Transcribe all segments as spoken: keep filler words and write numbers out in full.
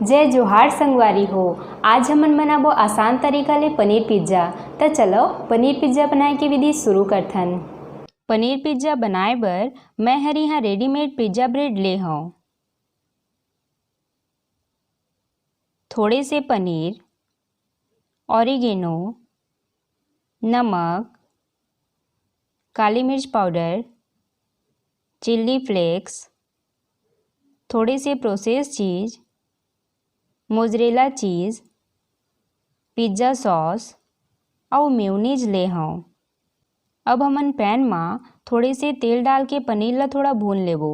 जय जोहार संगवारी हो, आज हमन बनाबो आसान तरीका ले पनीर पिज्जा। त चलो पनीर पिज्जा बनाए के विधि शुरू करथन। पनीर पिज्जा बनाए बर मैं हर यहाँ रेडीमेड पिज्जा ब्रेड ले हौं। थोड़े से पनीर, ऑरिगेनो, नमक, काली मिर्च पाउडर, चिल्ली फ्लेक्स, थोड़े से प्रोसेस चीज, मोजरेला चीज, पिज्जा सॉस अउ मेयोनीज ले हौं। अब हमन पैन म थोड़े से तेल डाल के पनीर ला थोड़ा भून लेबो।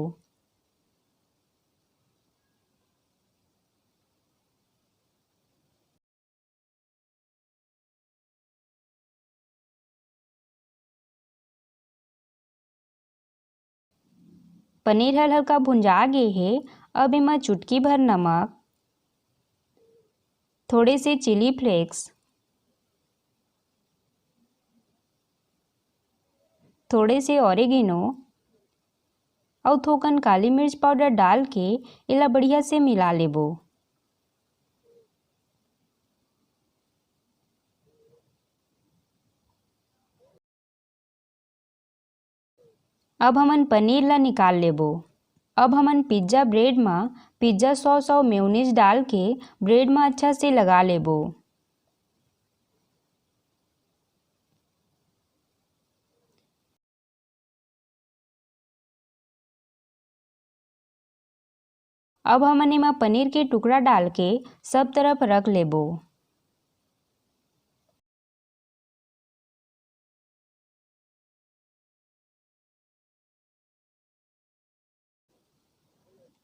पनीर हर हल्का भुंजा गे हे। अब एमा चुटकी भर नमक, थोड़े से चिली फ्लेक्स, थोड़े से ऑरिगेनो अउ थोकन काली मिर्च पाउडर डाल के एला बढ़िया से मिला लेबो। अब हमन पनीर ला निकाल लेबो। अब हमन पिज्जा ब्रेड म पिज्जा सॉस अउ मेयोनीज डाल के ब्रेड म अच्छा से लगा लेबो। अब हमन एमा पनीर के टुकड़ा डाल के सब तरफ रख लेबो।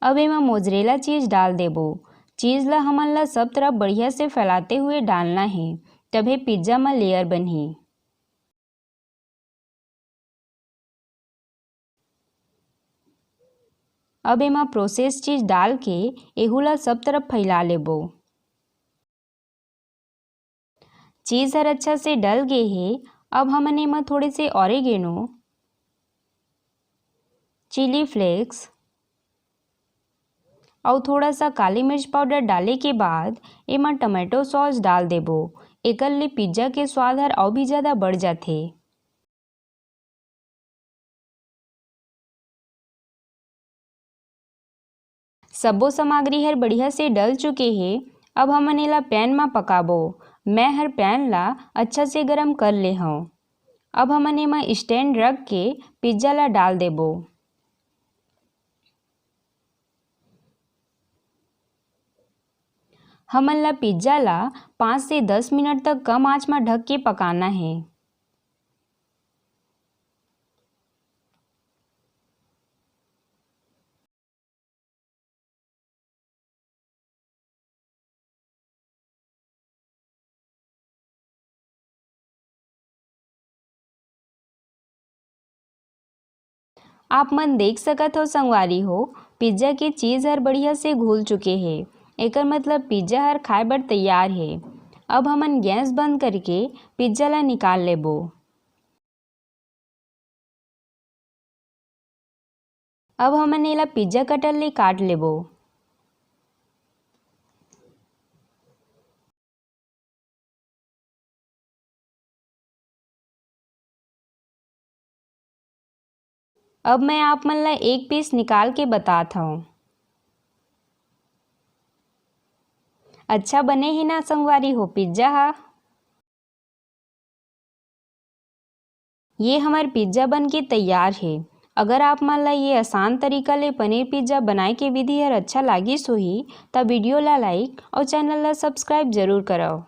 अब एमा मोजरेला चीज डाल देबो। चीज ला हमन ला सब तरफ बढ़िया से फैलाते हुए डालना हे, तभे पिज्जा म लेयर बनही। अब एमा प्रोसेस चीज डाल के एहू ला सब तरफ फैला लेबो। चीज हर अच्छा से डल गे हे। अब हमन एमा थोड़े से ऑरिगेनो, चिली फ्लेक्स अउ थोड़ा सा काली मिर्च पाउडर डाले के बाद एमा टोमेटो सॉस डाल देबो। एकर ले पिज्जा के स्वाद हर अउ भी ज्यादा बढ़ जाथे। सब्बो सामग्री हर बढ़िया से डल चुके हे। अब हमन एला पैन म पकाबो। मैं हर पैन ला अच्छा से गरम कर ले हौं। अब हमन एमा स्टैंड रख के पिज्जा ला डाल देबो। हमन ला पिज्जा ला पाँच से दस मिनट तक कम आंच म ढक के पकाना हे। आप मन देख सकत हो संगवारी हो, पिज्जा के चीज हर बढ़िया से घुल चुके हे। एकर मतलब पिज्जा हर खाए बर तैयार हे। अब हमन गैस बंद करके पिज्जा ला निकाल लेबो। अब हमन एला पिज्जा कटर ले काट लेबो। अब मैं आप मन ला एक पीस निकाल के बतात हौं। अच्छा बने हे ना संगवारी हो पिज्जा हा? ये हमर पिज्जा बन के तैयार हे। अगर आप मन ला ये आसान तरीका ले पनीर पिज्जा बनाए के विधि हर अच्छा लागिस होही, त वीडियो ला लाइक अउ चैनल ला सब्सक्राइब जरूर करव।